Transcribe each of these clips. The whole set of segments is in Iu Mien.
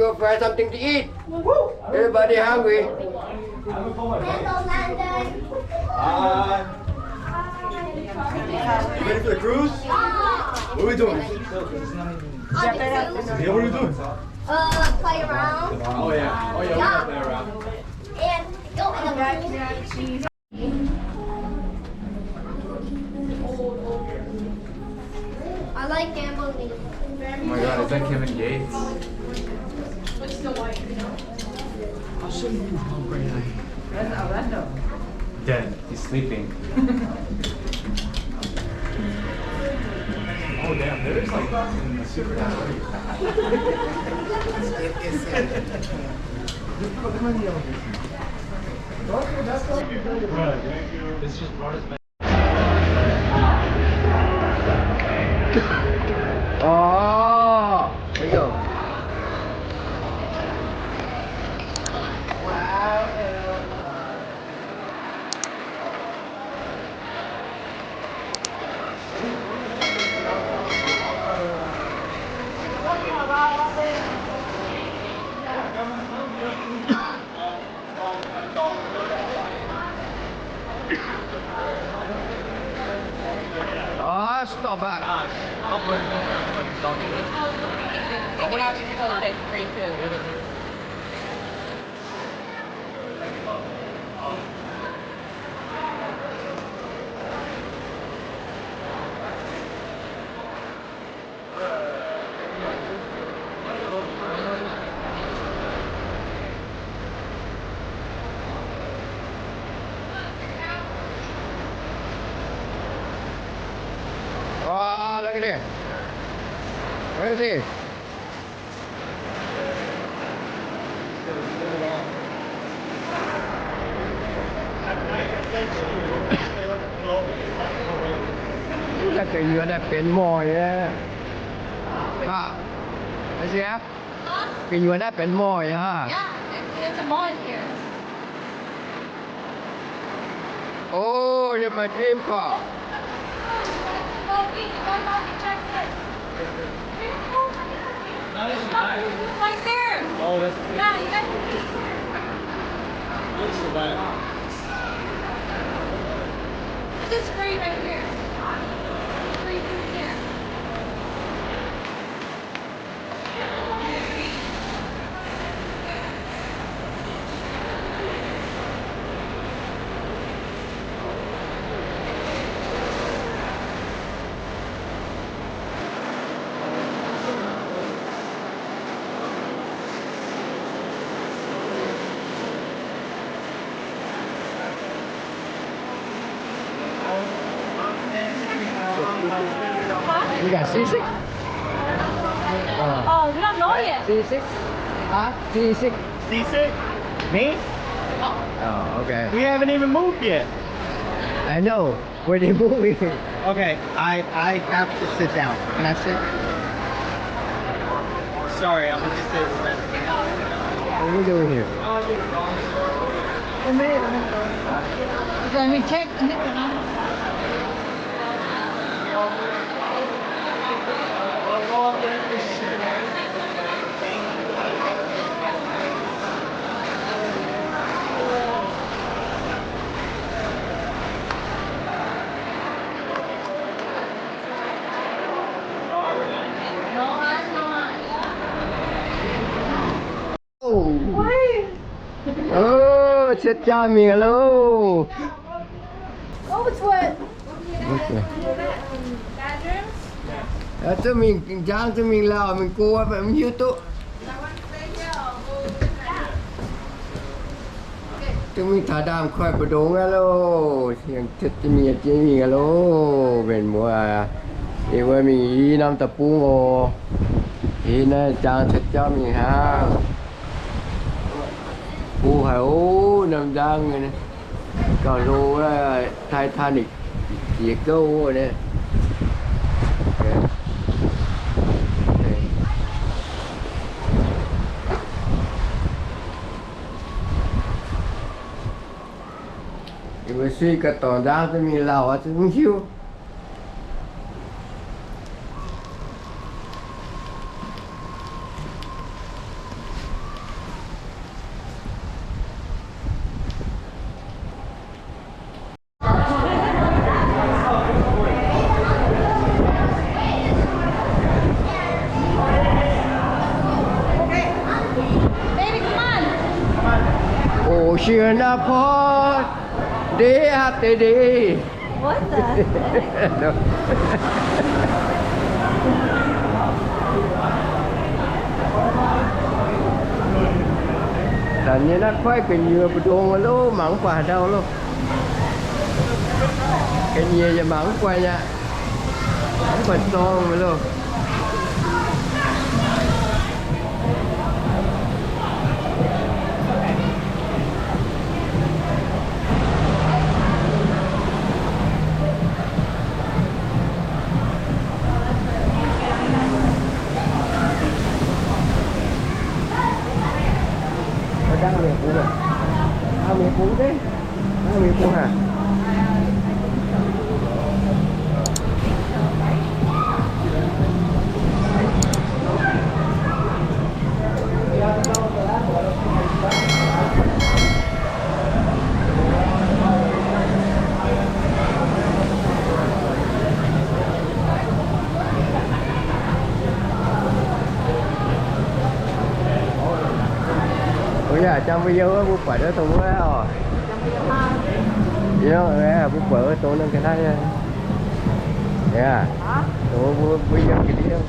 Go find something to eat. Everybody hungry. Hi. Ready for the cruise? What are we doing? Yeah, what are we doing? Uh, play around. Oh yeah. Oh yeah, we gotta play around. And go in the pool. I like gambling. Oh my God, is that Kevin Gates? I'll show you his mom right now. That's Orlando. Dead. He's sleeping. Oh damn, there is like fucking supernatural. Just put them on the elevator. It's just brought us back. Oh, there you go. Wow. Oh, stop that. Oh, look at this. Where is he? Naaiv gu'nyuoz naaiv benx moih aqv. Gu'nyuoz naaiv benx moih aqv. Oh, you're my dream car. Right there. Oh, that's, yeah, you guys can see here. This is great right here. Great right here. You got seasick? Oh, we don't know yet. Seasick? Huh? Seasick? Seasick? Me? Oh, okay. We haven't even moved yet. I know. Where they moving? Okay, I, I have to sit down. Can I sit? Sorry, I'm gonna sit. What are we doing here? Let me, let me, let me take. Oh, oh, cuotv jauv mingh loh. Zuqc mingh, njang zuqc mingh lauh mingh go, mv hiuv duqv. Duqv mingh taux ndaamv koiv mbu'ndongx aqv loh. Sienx cuotv mingh, jienv mingh aqv loh. Mienh muoz, yie mbuo mingh i norm deic-bung oc. Yie naaiv jangx cuotv jauv mingh hnangv. Go haic oc, norm ndaangc gauh hlo, Titanic jiex gouv wuov naaiv. Yie mbuo suiv ga'dorngx ndaangc duqv mingh lauh aqv, zungv hiuv. Singapore, day after day. What the heck? Da'nyeic naaiv koiv gu'nyuoz mbu'ndongx loh, mangc mv buatc haaix ndau loh. Ga'nyiec yaac mangc mv buatc aqv. Mv buatc zorng loh. Ov yaac jangx mbuo yiem wuov mbuo buatc wuov dongh wuov oc. Yiem wuov mbuo buatc wuov dongh naaiv ga'naaiv. Yaac dongh mbuo, mbuo yiem ga'ndiev.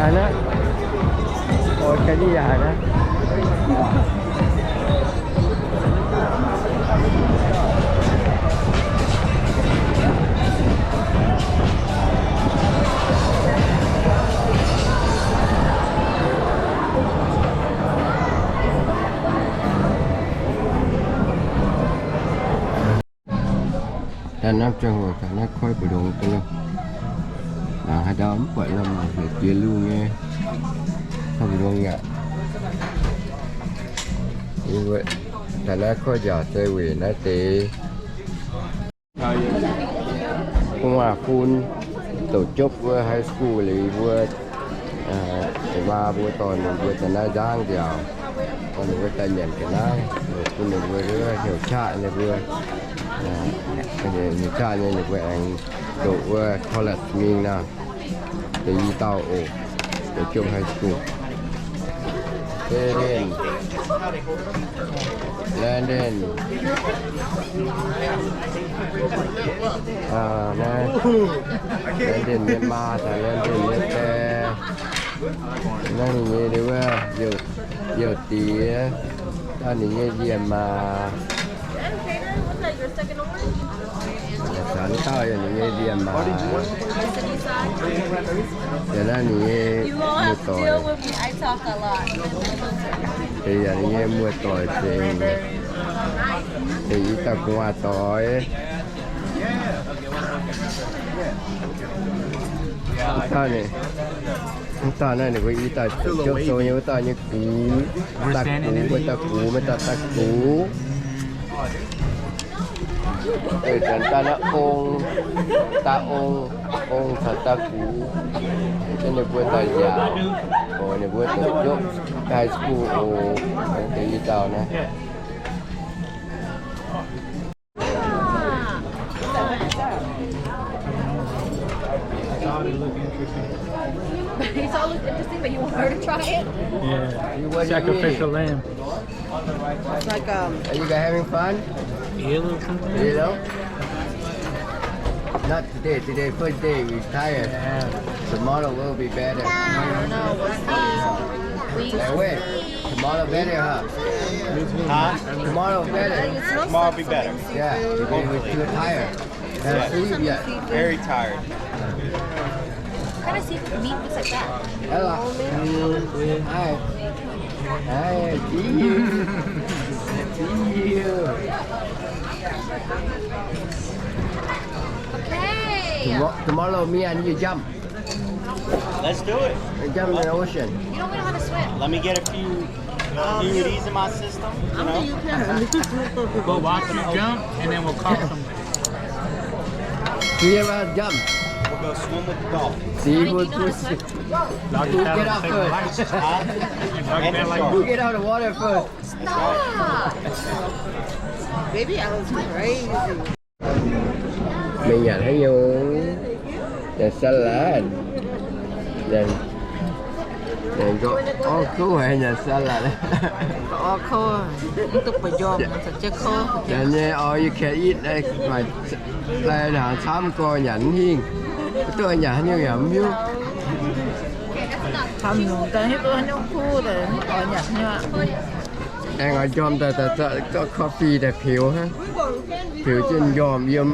Yaac naaiv, oix ga'ndiev yaac naaiv. Daaih naaiv ziangh hoc daaih naaiv koiv mbu'ndongx daaih loh. Laangz haaix ndau mv buatc lomh hec jiex lungh nyei. Koiv mbu'ndongx aqv. Daaih naaiv koiv njaaux se weic naaiv deix gu'nguaaz-fun douc jopv wuov high school liuz mbuo, aa, maa mbuo dorh ninh mbuo daaih naaiv nzangv nziaauc, dorh ninh mbuo daaih nyanc ga'naaiv, bun ninh mbuo hnyouv qaqv ninh mbuo, hnyouv qaqv nyei ninh mbuo aengx doqc wuov college mingh nor. Deix i dauh oc, deix jomc high school. Jaden, Landon, aa, naaiv Landon nyei maa caux Landon nyei die. Naaiv ninh nyei wuov youh diex, dauh ninh nyei nziemc maac. Caux dauh yaac ninh nyei nziemc maac. Yaac naaiv ninh nyei muoz-doic. Deix yaac ninh nyei muoz-doic zengc. Deix i dauh gu'nguaaz-doic. Dauh ninh, dauh naaiv ninh mbuo i dauh jopv sou nyei wuov dauh nyei gux, daaih gux, wuov dauh gux, maiv dauh daaih gux. Zanc daaih naaiv ong, daaih ong, ong caux daaih gux, ninh mbuo daaih nziaauc, oc, ninh mbuo douc jopv high school oc, deix i dauh naaiv. These all look interesting, but you want her to try it? Yeah. Sacrificial lamb. It's like, um, are you guys having fun? Yellow. Yellow? Not today. Today first day we tired. Tomorrow will be better. No, no, we'll see. We'll see. Tomorrow better, huh? Huh? Tomorrow better. Tomorrow will be better. Yeah, we, we too tired. Haven't sleep yet. Very tired. What kind of seafood meat looks like that? Hello. Hi. Hi, see you. See you. Okay. Tomo-, tomorrow me and you jump. Let's do it. Jump in the ocean. You don't know how to swim. Let me get a few, few of these in my system, you know? We'll watch you jump, and then we'll call somebody. Three of us jump. We'll go swim with the dolphins. See who, who, who get out first. Huh? Who get out of the water first? Stop. Baby Allen's crazy. Mienh nyanc haaix nyungc? Nyanc salad. Nyanc, nyanc gauh orv kouv haic, nyanc salad. Orv kouv, mv duqv buatc njormh, nyanc jienv kouv. Nyanc nyei, all you can eat, lai hnaangx camv gorx nyanc mv hingh. Mv duqv nyanc haaix nyungc yaac mv hiuv. Camv nyungc daaih hiuv duqv haaix nyungc kuv daaih mv oix nyanc nyei aqv. Aengx oix njormh daaih, daaih zorqv coffee daaih peux hnangv. Peux jienv njormh yiem.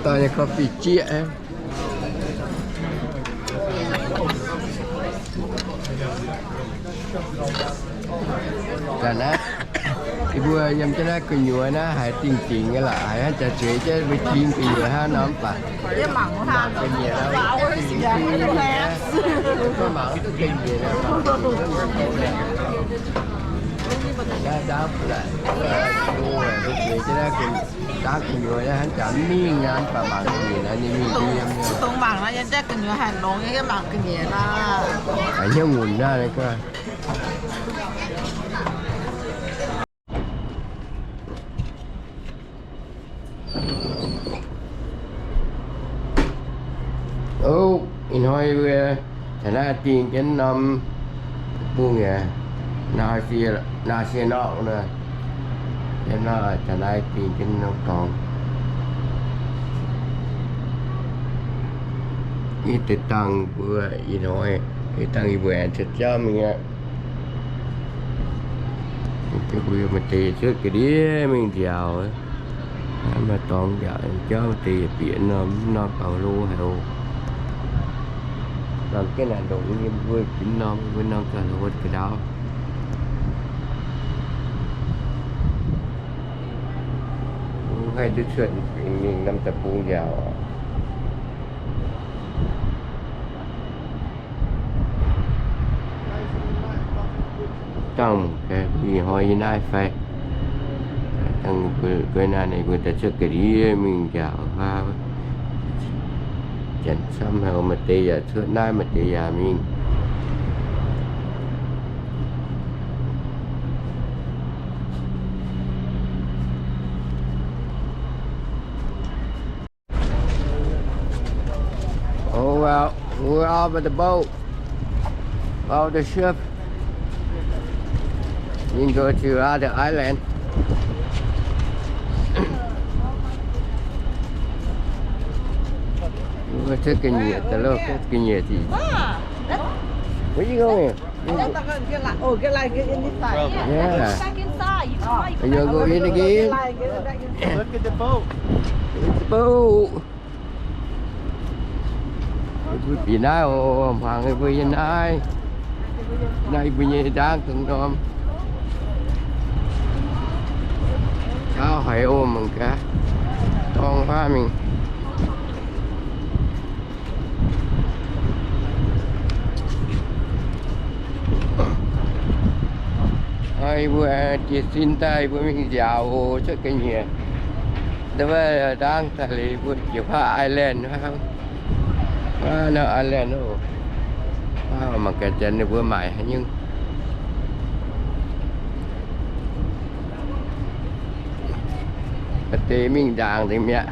Daaih nyei coffee jieqv aqv. Ga'naaiv, yie mbuo yiem jienv naaiv gu'nyuoz naaiv haiz dingh dingc nyei lorqc, haiz hnangv jaax zueiz jienv mbuo king gu'nyuoz hnangv nor mv baac mangc ga'nyiec, mangc duqv ga'nyiec, naaiv ndaauv fu'laac, mbuo zueiz jienv naaiv gu'nyuoz, ndaauv gu'nyuoz naaiv hnangv jaax mingh naaiv mv baac mangc ga'nyiec naaiv ninh mingh ndie nyei. Dongh mangc naaiv yiem jienv gu'nyuoz haaix longx nyei, mangc ga'nyiec naaiv. Haiz hnyouv nqunc naaiv gaax. Ov, ih hnoi mbuo taux naaiv dingh jienv norm bung yaac naaiv sie, naaiv sie norqc nor. Jienv nor taux naaiv dingh jienv norm dorngx. Ih deix dangh mbuo ih hnoi, ih dangh yie mbuo aengx cuotv jauv mingh aqv. Mbuo maaih deix cuotv ga'ndiev mingh nziaauc, maaih dorngx nziaauc jauv, maaih deix yietc bieqc norm, norm bauh hlo haic oc. Lormh jienv naaic ndongc yie mbuo ginv norm, mbuo norm gauh hlo ga'ndauv. Mv haih duqv cuotv mingh norm deic-bung nziaauc. Dangh ih hnoi yie naaiv fai, dangh guei naaiv ninh mbuo daaih cuotv ga'ndiev mingh nziaauc hnangv. Janx camv haic, maaih deix yaac cuotv naaiv, maaih deix yaac mingh. Oh, well, we're off of the boat, off the ship. You can go to other island. Mbuo cuotv ga'nyiec daaih loh, cuotv ga'nyiec ziqc. Where you going? Get like, oh, get like, get in this side. Yeah. Back inside. You can, you can go in again. Get like, get back inside. Look at the boat. It's the boat. Mbuo bieqc naaiv oc, hmuangx mbuo yiem naaiv. Naaiv mbuo nyei ndaangv dongh norm. Auv haiz o mangc gaax, dorng huaav mingh. Hnoi mbuo jiez sin daaih mbuo mingh nziaauc oc, cuotv ga'nyiec. Ndau wuov ndaangv daaih liuz mbuo jiex huaav island hnangv. Huaav norm island oc. Mangc gaax janx ninh mbuo maaic haaix nyungc. Maaih deix mingh ndaangc nzengc mi'aqv.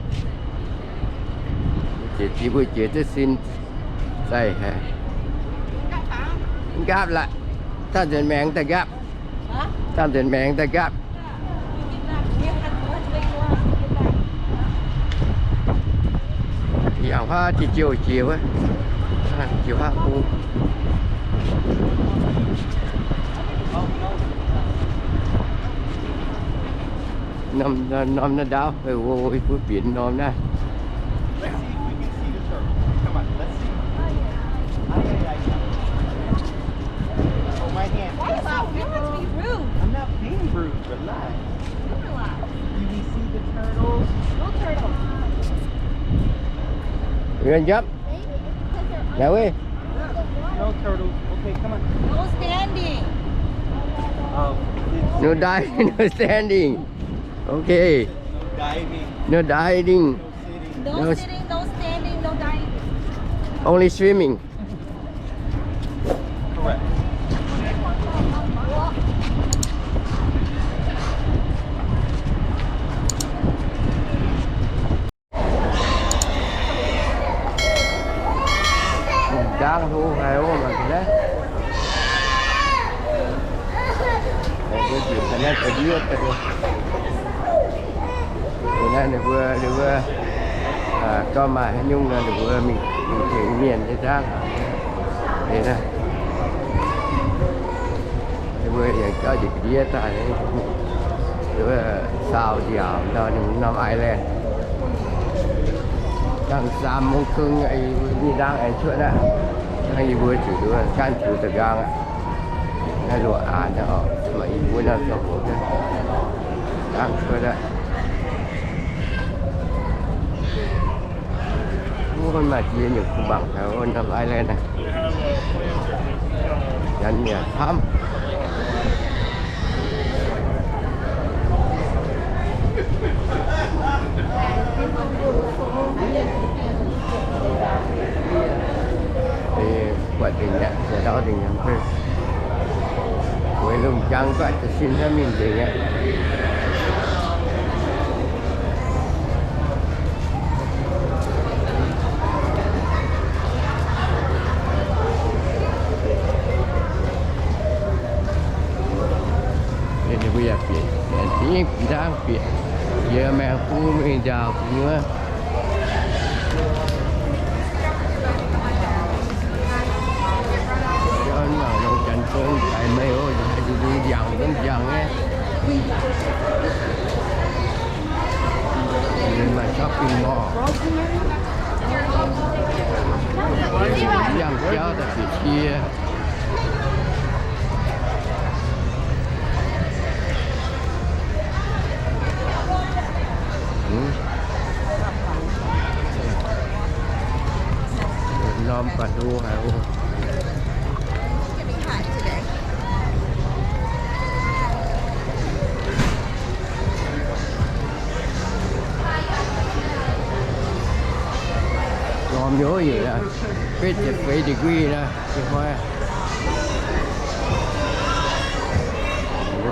Jiex ziex mbuo jiex duqv sin zaih haic. Mv nqaapv la'h. Dangh nzengc maengx daaih nqaapv. Dangh nzengc maengx daaih nqaapv. Yangh huaav jiex jouh jiex wuov, jiex huaav bung. Norm, norm naaiv ndaauv, o, i buo bieqc norm naaiv. Let's see if we can see the turtle. Come on, let's see. Ay, ay, ay. Oh, my hand. Why you so, you have to be rude? I'm not being rude. Relax. You relax. Do we see the turtles? No turtles. Yuan jump. Maybe it's because they're under the water. No turtles. Okay, come on. No standing. Oh, it's no diving, no standing. Okay. No diving. No diving. No sitting. No sitting, no standing, no diving. Only swimming. Correct. Dangh hlo haic oc, mangc gaax naaiv. Mbuo bieqc ga'naaiv ga'ndiev daaih. Naaiv ninh mbuo, ninh mbuo, aa, gorngv maaih haaix nyungc nor, ninh mbuo mingh, mingh tengx mienh nyei nzangv. Liuz naaiv, ninh mbuo yaac jauv njiec ga'ndiev daaih, ninh mbuo saau nziaauc ndau ninh norm island. Dangh สามโมงครึ่ง yie mbuo mingh nzangv aengx cuotv aqv. Hnangv yie mbuo zuqc nduov gaanv tiux da'nqaang aqv. Naaiv loz-aanx naaiv oc, maaih yie mbuo naaiv ziangh hoc nzangv cuotv aqv. Wuov maaih ziex nyungc kuh mangc taux norm island naaiv. Janx yaac camv. Buatc dingc aqv, jiex ndau dingc aqv. Weic lungh jangx guaatv jiez sin hnangv mingh nzengc aqv. Ninh mbuo yaac bieqc, bieqc zingv nzangv bieqc, yie maengx bung mingh njaaux bun wuov. Jauv naaic nor janx zong daic meih oc, nziangc zungv nziangc nyei. Maaih shopping mall. Yangh jauv daaih bieqc cie. Norm ba'du haic oc. Norm youz yietc aqv, betv ziepc feix degree naaiv, ih hnoi.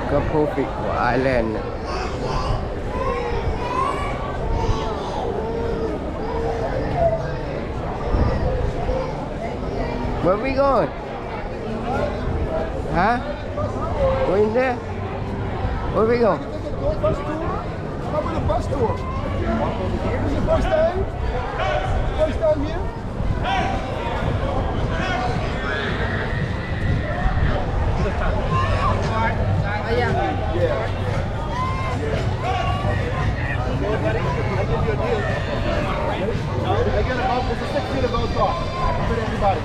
Tropical island. Where we going? Huh? Go in there? Where we go? Bus tour? How about the bus tour? This is the first time? First time here? Oh, yeah. Yeah. Yeah. I'll give you a deal. I get a bump. It's a six feet of both off. I put everybody.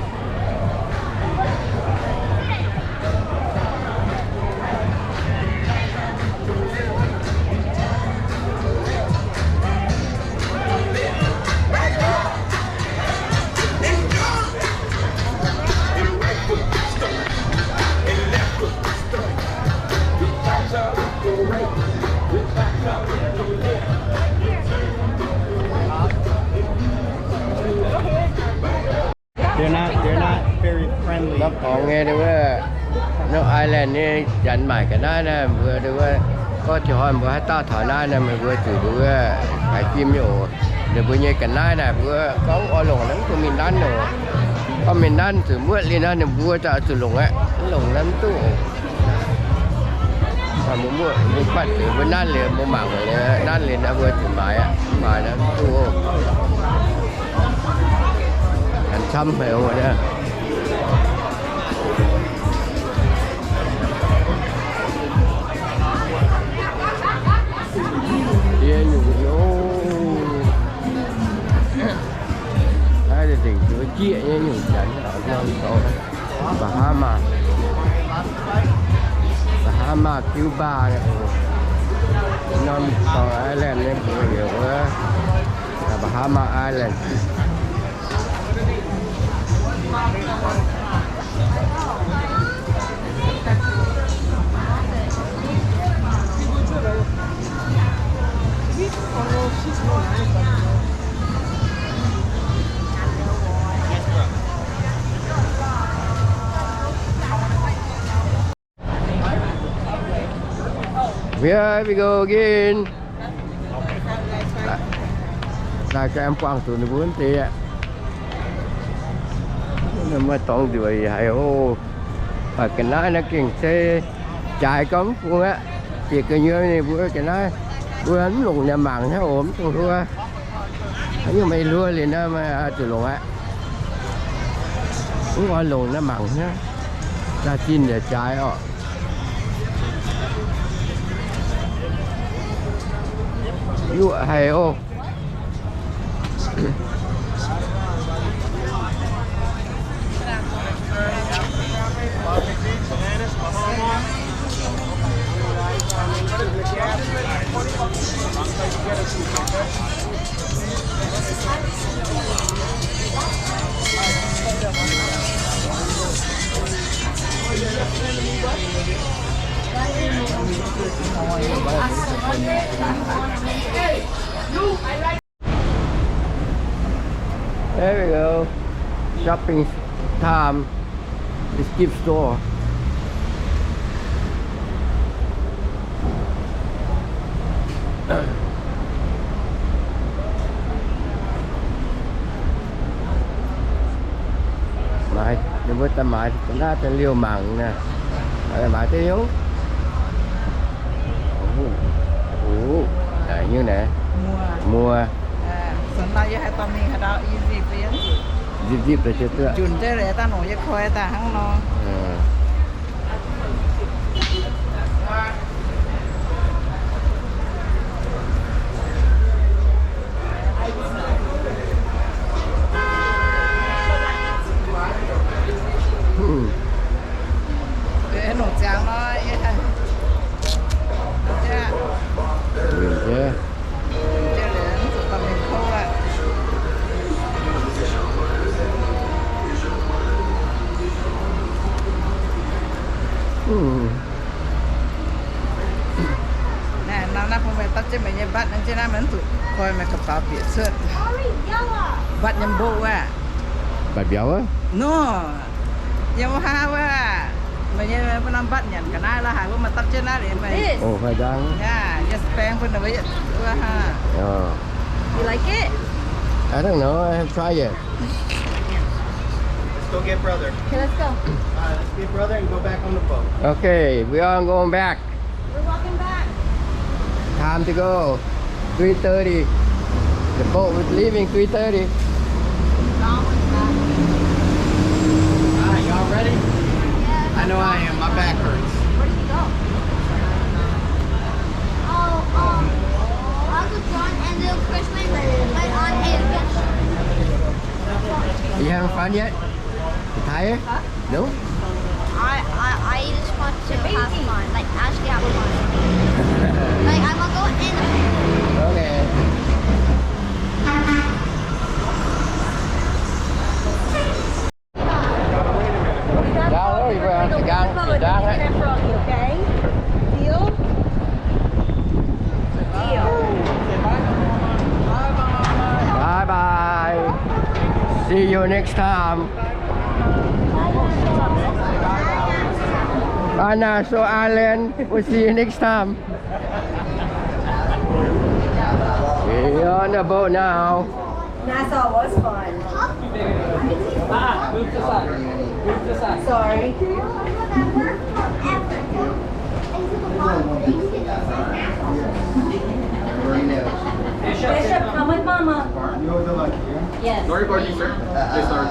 They're not, they're not very friendly. Norm gorngv nyei, ninh mbuo norm island nyei janx maaic ga'naaiv naaiv, mbuo ninh mbuo gorngv jienv hnoi mbuo haaix dauh taux naaiv naaiv, meih mbuo zuqc ninh mbuo haiz fim nyei oc. Ninh mbuo nyei ga'naaiv naaic mbuo gorngv oix longc naaiv mv dungx mingh nanv oc. Gorngv mingh nanv zuqc muotv liuz naaiv ninh mbuo za'gengh zuqc longc aqv. Mv longc naaiv mv duqv oc. Mbuo, mbuo buatc zuqc mbuo nanv liuz mbuo mangc liuz, nanv liuz naaiv mbuo zuqc maaiz aqv. Maaiz naaiv mv duqv oc. Lamh haic oc. Yie nyungc nyouz. Naaiv deix dingc zuov jieqv nyei nyungc janx norm dorngx. Bahama. Bahama, Cuba, norm dorngx island nyei mbuox heuc wuov Bahama Island. Here we go again. Daaih ganh buangh zuqc ninh mbuo wuov deix aqv. Maiv dorngx ndueic haic oc. Baac ga'naaiv naaiv gengh se jaaix gau mv bung aqv. Bieqc gu'nyuoz ninh mbuo ga'naaiv, mbuo mv longc naaiv mangc hnangv oc, mv dungx hluo. Haaix nyungc meih hluo liuz naaiv meih zuqc longc aqv. Mv oix longc naaiv mangc hnangv. Daaih zinh yaac jaaix oc. Yuoqv haic oc. There we go. Shopping time. It's gift store. Maaiz, ninh mbuo daaih maaiz ga'naaiv daaih liouh mangc naaiv. Maaiz deix nyungc. Ov, nyungc naaiv. Muoz. Zipv-zipv daaih jienv duqv. Junc jienv liuz daaih nongc yie koi daaih hnangv nor. Nongc ziangx nor, yie Naaiv, naaiv bun meih dapv jienv meih nyei mbatv naaiv jienv naaiv, meih mv zuqc koi meih ga'faaux bieqc cuotv. Mbatv nyei mboqv wuov. Mbatv mbiauz wuov? Nor, yiem wuov hnangv wuov. Meih nyei mbuo norm mbatv nyanc ga'naaiv la'haic wuov, meih dapv jienv naaiv liuz meih. This? Oh, fai dangh. Yeah, just baeng bun wuov hnangv. Oh. You like it? I don't know. I haven't tried yet. Let's go get brother. Okay, let's go. All right, let's get brother and go back on the boat. Okay, we are going back. We're walking back. Time to go. Three thirty. The boat was leaving three thirty. All right, y'all ready? Yeah. I know I am. My back hurts. Where did he go? Oh, um, Uncle John and little Chris went, went on a adventure. You having fun yet? You tired? Huh? No? I, I, I just want to have fun. Like, actually have fun. Like, I wanna go in the Okay. Bye bye. See you next time. Another island. We'll see you next time. We're on the boat now. Nassau was fun. Ah, move to side. Move to side. Sorry. Bishop, come with Mama. Yes. Sorry about you, sir. It's our